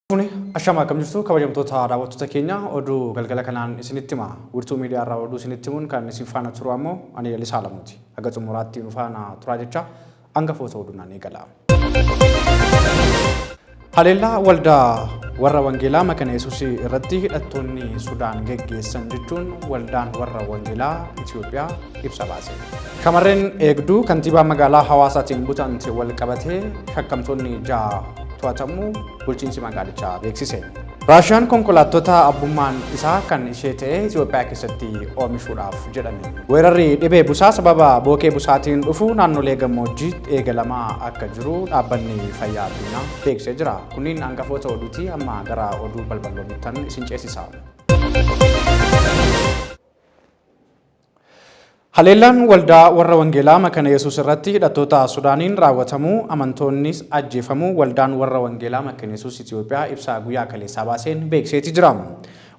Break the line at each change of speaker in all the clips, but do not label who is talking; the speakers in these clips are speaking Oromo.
Kuni ashama akkam jirtu kabajamtoota daawwattoota keenya oduu galgala kanaan isinitti hima. Wirtuu miidiyaa irraa oduu isinitti himuun kan isin faana turu ammoo ani Lalisaa Alamuuti. Haga xumuraatti nu faana turaa jecha hangafoota oduu naan eegala. Haleellaa waldaa warra Wangeelaa Makana Yesuus irratti hidhattoonni Sudaan geggeessan jechuun waldaan warra Wangeelaa Itoophiyaa ibsa baase. Shamarreen eegduu kantiibaa magaalaa Hawaasaatiin butamte wal qabatee shakkamtoonni 6 to'atamuu bulchiinsi magaalichaa beeksise. Raashiyaan konkolaattota abbummaan isaa kan ishee ta'e Itoophiyaa keessatti oomishuudhaaf jedhame. Weerarri dhibee busaa sababa bookee busaatiin dhufu naannolee gammoojjiitti eegalamaa akka jiru dhaabbanni fayyaa addunyaa beeksisee jira. Kunniin hangafoota oduuti amma gara oduu balballoomuttan isin ceesisa. Haleellaan waldaa warra Wangeelaa Makana Yesuus irratti hidhattoota Sudaaniin raawwatamuu, amantoonnis ajjeefamuu waldaan warra Wangeelaa Makana Yesuus Itiyoophiyaa ibsa guyyaa kaleessaa baaseen beeksiseeti jira.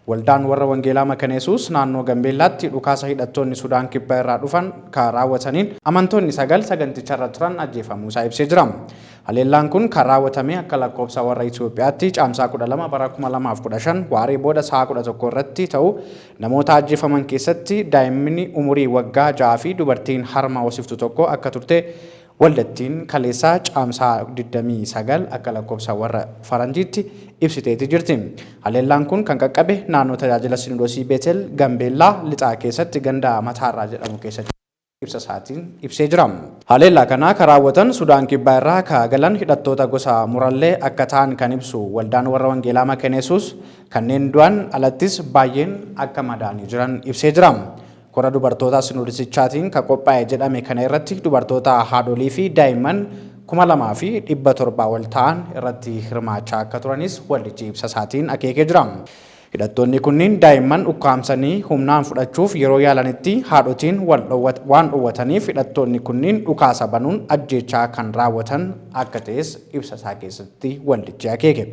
Waldaan warra Wangeelaa Makana Yesuus naannoo Gambeellaatti dhukaasa hidhattoonni Sudaan Kibba irraa dhufan ka raawwataniin amantoonni 9 saganticharra turan ajjeefamuu isaa ibsee jira. Haleellaan kun kan raawwatame akka lakkoofsa warra Itiyoophiyaatti Caamsaa 12 bara 2015 waaree booda sa'a 11 irratti ta'uu Namoota ajjeefaman keessatti daa'imni umurii waggaa 6 fi dubartiin harma hoosiftu tokko akka turte waldattiin kaleessa Caamsaa 29 akka lakkoofsa warra Faranjiitti ibsiteeti jirti. Haleellaan kun kan qaqqabe naannoo tajaajila Sinodosii Beetel Gambeellaa Lixaa keessatti ganda Mataarraa jedhamu keessatti. ibsa isaatiin ibsee jira. Haleellaa kana ka raawwatan Sudaan Kibbaa irraa ka galan hidhattoota gosa Murallee akka ta'an kan ibsu Waldaan Warra Wangeelaa Makaneesuus kanneen du'an alattis baay'een akka madaa'anii jiran ibsee jira. Kora dubartoota Sinoodisichaatiin ka qophaa'e jedhame kana irratti dubartoota haadholii fi daa'imman 2700 ol ta'an irratti hirmaachaa akka turanis waldichi ibsa isaatiin akeekee jira. Hidhattoonni kunniin daa'imman ukkaamsanii humnaan fudhachuuf yeroo yaalanitti haadhotiin waan dhowwataniif hidhattoonni kunniin dhukaasa banuun ajjeechaa kan raawwatan akka ta'es ibsa isaa keessatti waldichi akeeke.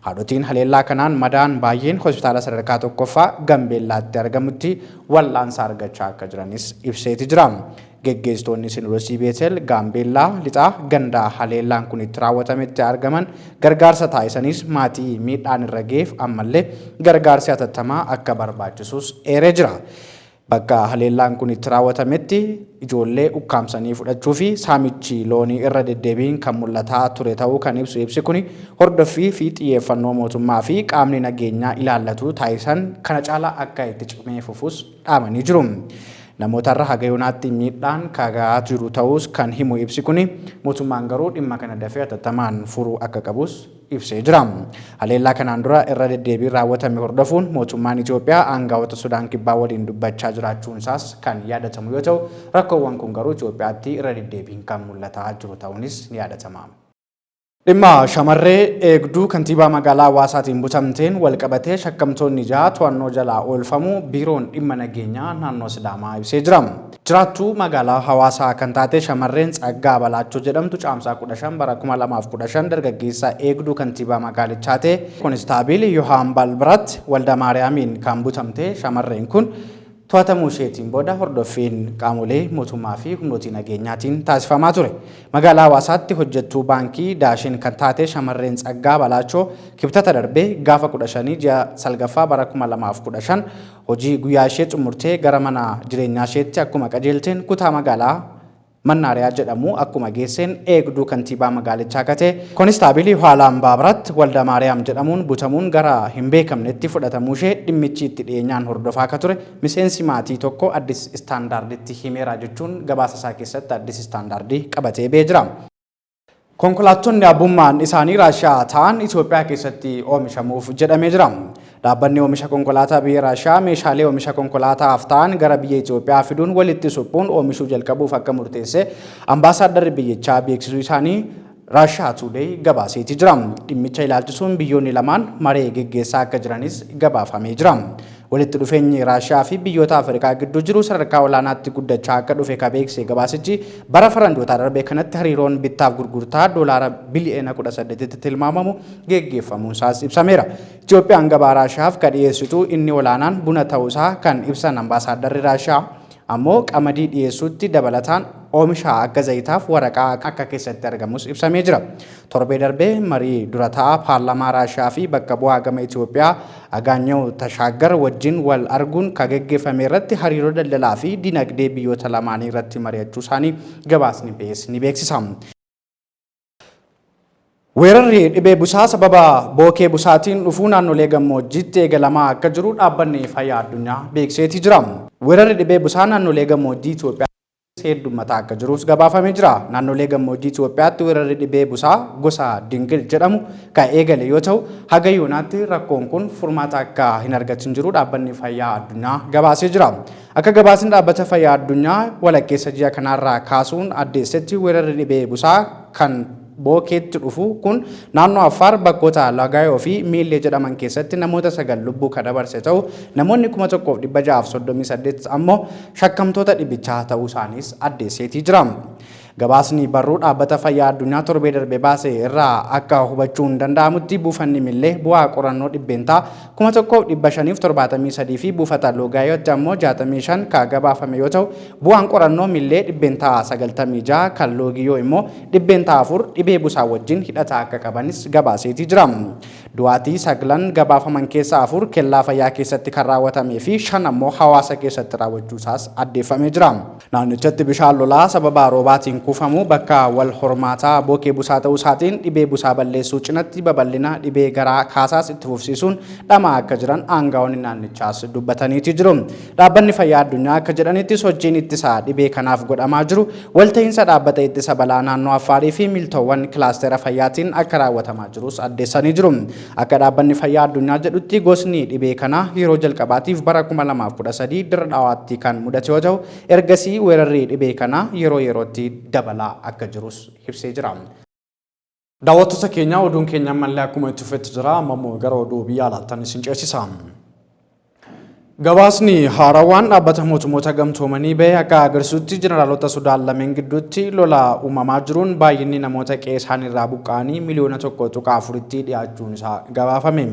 Haadhotiin haleellaa kanaan madaa'an baay'een hospitaala sadarkaa tokkoffaa Gambeellaatti argamutti wal'aansa argachaa akka jiranis ibseeti jira. Geggeessitoonni Sinodosii Beetel Gaambeellaa Lixaa ganda haleellaan kun itti raawwatametti argaman gargaarsa taasisanis maatii miidhaan irra ga'eef ammallee gargaarsi hatattamaa akka barbaachisus eeree jira. Bakka haleellaan kun itti raawwatametti ijoollee ukkaamsanii fudhachuu fi saamichi loonii irra deddeebiin kan mul'ataa ture ta'uu kan ibsu ibsi kuni hordoffii fi xiyyeeffannoo mootummaa fi qaamni nageenyaa ilaallatu taasisan kana caalaa akka itti cimee fufus dhaamanii jiru. Namootarra haga yoonaatti miidhaan ka gahaa jiru ta'uus kan himu ibsi kuni, mootummaan garuu dhimma kana dafee hatattamaan furuu akka qabus ibsee jira. Haleellaa kanaan dura irra deddeebiin raawwatame hordofuun mootummaan Itoophiyaa aangawoota Sudaan Kibbaa waliin dubbachaa jiraachuunsaas kan yaadatamu yoo ta'u, rakkoowwan kun garuu Itoophiyaatti irra deddeebiin kan mul'ataa jiru ta'uunis ni yaadatama. Dhimma shamarree eegduu kantiibaa magaalaa Hawaasaatiin butamteen walqabatee shakkamtoonni 6 to'annoo jalaa oolfamuu Biiroon Dhimma Nageenyaa Naannoo Sidaamaa ibsee jira. Jiraattuu magaalaa Hawaasaa kan taate shamarreen Tsaggaa Balaachoo jedhamtu Caamsaa 15 bara 2015 dargaggeessa eegduu kantiibaa magaalichaa ta'e Konistaabil Yohaan Balbirat Waldamaariyaamiin kan butamte shamarreen kun To'atamuu isheetiin booda hordoffiin qaamolee mootummaa fi humnootii nageenyaatiin taasifamaa ture. Magaalaa Hawaasaatti hojjettuu baankii Daashin kan taate shamarreen Tsaggaa Balaachoo Kibxata darbe gaafa 15 ji'a salgaffaa bara 2015 hojii guyyaa ishee xumurtee gara mana jireenyaasheetti akkuma qajeelteen kutaa magaalaa Mannaariyaa jedhamu akkuma geesseen eegduu kantiibaa magaalichaa akka ta'e Konistaabilii Hwaalaan Baabrat Waldamaariyaam jedhamuun butamuun gara hin beekamnetti fudhatamuushee dhimmichi itti dhiyeenyaan hordofaa akka ture miseensi maatii tokko Addis Standarditti himeera jechuun gabaasa isaa keessatti Addis Standard qabatee ba'ee jira. Konkolaattonni abbummaan isaanii Raashiyaa ta'an Itoophiyaa keessatti oomishamuuf jedhamee jira. Dhaabbanni oomisha konkolaataa biyya Raashiyaa meeshaalee oomisha konkolaataaf ta'an gara biyya Itoophiyaa fiduun walitti suphuun oomishuu jalqabuuf akka murteesse ambaasaaddarri biyyichaa beeksisuu isaanii Raashiyaa Tuudeey gabaaseeti jira. Dhimmicha ilaalchisuun biyyoonni lamaan maree geggeessaa akka jiranis gabaafamee jira. Walitti dhufeenyi Raashiyaa fi biyyoota Afrikaa gidduu jiru sadarkaa olaanaatti guddachaa akka dhufe ka beeksise gabaasichi, bara faranjootaa darbe kanatti hariiroon bittaaf gurgurtaa doolaara biliyoona 18tti tilmaamamu geggeeffamuunsaas ibsameera. Itiyoophiyaan gabaa Raashiyaaf ka dhiyeessitu inni olaanaan buna ta'uusaa kan ibsan Ambaasaaddarri Raashiyaa, ammoo qamadii dhiyeessuutti dabalataan oomisha akka zayitaaf waraqaa akka keessatti argamus ibsamee jira. Torbee darbee marii dura taa'aa paarlaamaa Raashiyaa fi bakka bu'aa gama Itoophiyaa Agaanyaw Tashaaggar wajjin wal arguun ka geggeeffame irratti hariiroo daldalaa fi dinagdee biyyoota lamaanii irratti mari'achuu isaanii gabaasni ba'es ni beeksisa. Weerarri dhibee busaa sababa bookee busaatiin dhufuu naannolee gammoojjiitti eegalamaa akka jiru Dhaabbanni Fayyaa Addunyaa beeksiseeti jira. Weerarri dhibee busaa naannolee gammoojjii Itoophiyaa heddummataa akka jirus gabaafamee jira. Naannolee gammoojjii Itoophiyaatti weerarri dhibee busaa gosa Dingil jedhamu kan eegale yoo ta'u, haga yoonaatti rakkoon kun furmaata akka hin argatin jiru Dhaabbanni Fayyaa Addunyaa gabaasee jira. Akka gabaasni Dhaabbata Fayyaa Addunyaa walakkeessa ji'a kanaarraa kaasuun addeessetti weerarri dhibee busaa kan bookeetti dhufu kun naannoo Affaar bakkoota Lagaayoo fi Miillee jedhaman keessatti namoota 9 lubbuu ka dabarse ta'u namoonni 1638 ammoo shakkamtoota dhibichaa ta'uu isaaniis addeesseetii jira. Gabaasni barruu Dhaabbata Fayyaa Addunyaa torbee darbe baase irraa akka hubachuun danda'amutti buufanni Millee bu'aa qorannoo 1573% fi buufata Loogaayootti ammoo 65 ka gabaafame yoo ta'u bu'aan qorannoo Millee 96% kan Loogiyoo immoo 4% dhibee busaa wajjin hidhata akka qabanis gabaaseetii jira. Du'aatii saglan gabaafaman keessaa 4 kellaa fayyaa keessatti kan raawwatamee fi 5 ammoo hawaasa keessatti raawwachuu isaas addeeffamee jira. Naannichatti bishaan lolaa sababa roobaatiin kuufamu bakka wal hormaataa bookee busaa ta'uu isaatiin dhibee busaa balleessuu cinatti babal'ina dhibee garaa kaasaas itti fufsiisuun dhama'aa akka jiran aangaa'onni naannichaas dubbataniiti jiru. Dhaabbanni Fayyaa Addunyaa akka jedhanitti sochiin ittisa dhibee kanaaf godhamaa jiru walta'iinsa dhaabbata ittisa balaa naannoo Affaarii fi miiltoowwan kilaasteera fayyaatiin akka raawwatamaa jirus addeessanii jiru. Akka Dhaabbanni Fayyaa Addunyaa jedhutti gosni dhibee kanaa yeroo jalqabaatiif bara 2013 Dirra Dhawaatti kan mudate yoo ta'u, ergasii weerarri dhibee kanaa yeroo yerootti dabalaa akka jirus ibsee jira. Daawwattoota keenya oduun keenya ammallee akkuma itti fufetti jira. Amma immoo gara oduu biyya alaattan isin ceesisa. Gabaasni haarawaan dhaabbata mootummoota gamtoomanii bahe akka agarsiisutti jeneraalota Sudaan lameen gidduutti lola uumamaa jiruun baay'inni namoota qe'ee isaaniirraa buqqa'anii miliyoona 1.4tti dhiyaachuun isaa gabaafame.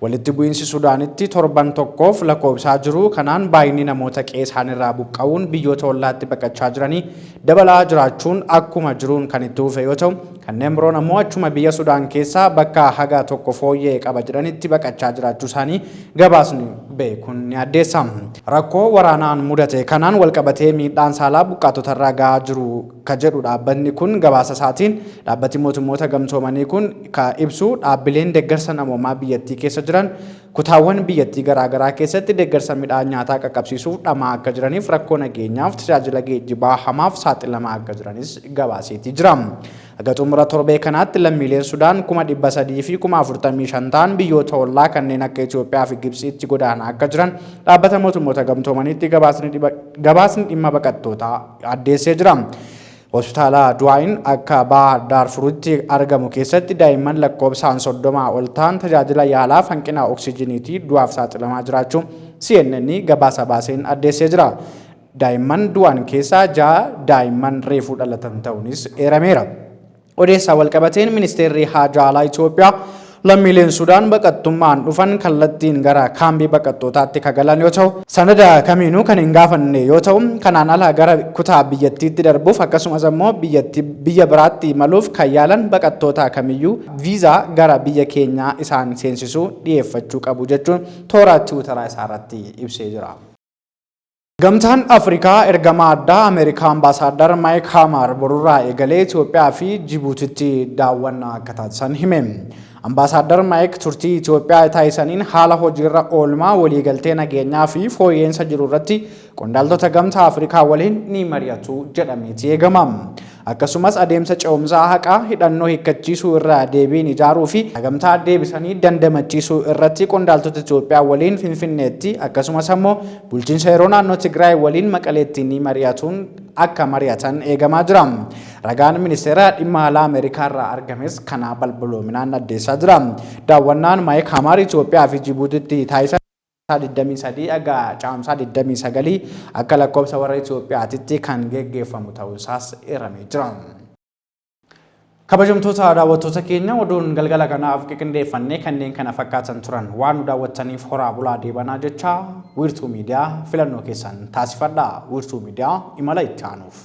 Walitti bu'iinsi Sudaanitti torban tokkoof lakkoofsaa jiru kanaan baay'inni namoota qe'ee isaaniirraa buqqa'uun biyyoota ollaatti baqachaa jiranii dabalaa jiraachuun akkuma jiruun kan itti fufe yoo ta'u, kanneen biroon ammoo achuma biyya Sudaan keessaa bakka haga tokko fooyya'e qaba jedhanitti baqachaa jiraachuu isaanii gabaasni ba'e kun ni addeessa. Rakkoo waraanaan mudate kanaan walqabatee miidhaan saalaa buqqaatotarra gahaa jiru ka jedhu dhaabbatni kun gabaasa isaatiin, dhaabbati mootummoota gamtoomanii kun ka ibsu dhaabbileen deeggarsa namoomaa biyyattii keessa jiran Kutaawwan biyyattii garaa garaa keessatti deeggarsa midhaan nyaataa qaqqabsiisuuf dhama'aa akka jiraniif rakkoo nageenyaaf tajaajila geejjibaa hamaaf saaxilamaa akka jiranis gabaaseetii jira. Haga xumura torbee kanaatti lammiileen Sudaan 345,000 ta'an biyyoota ollaa kanneen akka Itoophiyaa fi Gibtsiitti godaanaa akka jiran Dhaabbata Mootummoota Gamtoomaniitti gabaasni dhimma baqattootaa addeessee jira. Hospitaala Duwaayin akka Baha Daarfuritti argamu keessatti daa'imman lakkoofsaan 30 ol ta'an tajaajila yaalaaf hanqina oksijiniitii du'aaf saaxilamaa jiraachuu CNN gabaasa baaseen addeessee jira. Daa'imman du'an keessaa 6 daa'imman reefuu dhalatan ta'uunis eerameera. Odeessa walqabateen Ministeerri Haajaa Alaa Itoophiyaa lammiileen Sudaan baqattummaan dhufan kallattiin gara kaambii baqattootaatti ka galan yoo ta'u, sanada kamiinuu kan hin gaafanne yoo ta'u, kanaan ala gara kutaa biyyattiitti darbuuf akkasumas ammoo biyyatti biyya biraatti imaluuf kan yaalan baqattoota kamiyyuu viizaa gara biyya keenyaa isaan seensisu dhiyeeffachuu qabu jechuun toora tiwutaraa isaarratti ibsee jira. Gamtaan Afrikaa ergamaa addaa Ameerikaa Ambaasaaddar Maayik Haamaar borurraa eegalee Itoophiyaa fi Jibuutitti daawwannaa akka taasisan hime. Ambaasaaddar Maayik turtii Itoophiyaa taasisaniin haala hojiirra oolmaa waliigaltee nageenyaa fi fooyya'insa jiru irratti qondaaltota Gamtaa Afrikaa waliin ni mari'atu jedhameeti eegama. Akkasumas adeemsa ce'umsaa haqaa, hidhannoo hiikkachiisuu irra deebiin ijaaruu fi gamtaa deebisanii dandamachiisuu irratti qondaaltota Itoophiyaa waliin Finfinneetti akkasumas ammoo bulchiinsa yeroo naannoo Tigraay waliin Maqaleetti ni mari'atuun akka mari'atan eegamaa jira. Ragaan ministeera dhimma alaa Ameerikaa irraa argames kana balbaloominaan addeessaa jira. Daawwannaan Maayik Hamaar Itoophiyaa fi Jibuutitti taasisan 23 haga Caamsaa 29 akka lakkoofsa warra Itoophiyaatitti kan geggeeffamu ta'uu isaas eeramee jira. Kabajamtoota daawwattoota keenya, oduun galgala kanaaf qindeeffannee kanneen kana fakkaatan turan. Waan nu daawwattaniif horaa bulaa deebanaa jecha, Wiirtuu Miidiyaa filannoo keessan taasifadha. Wiirtuu Miidiyaa, imala itti aanuuf.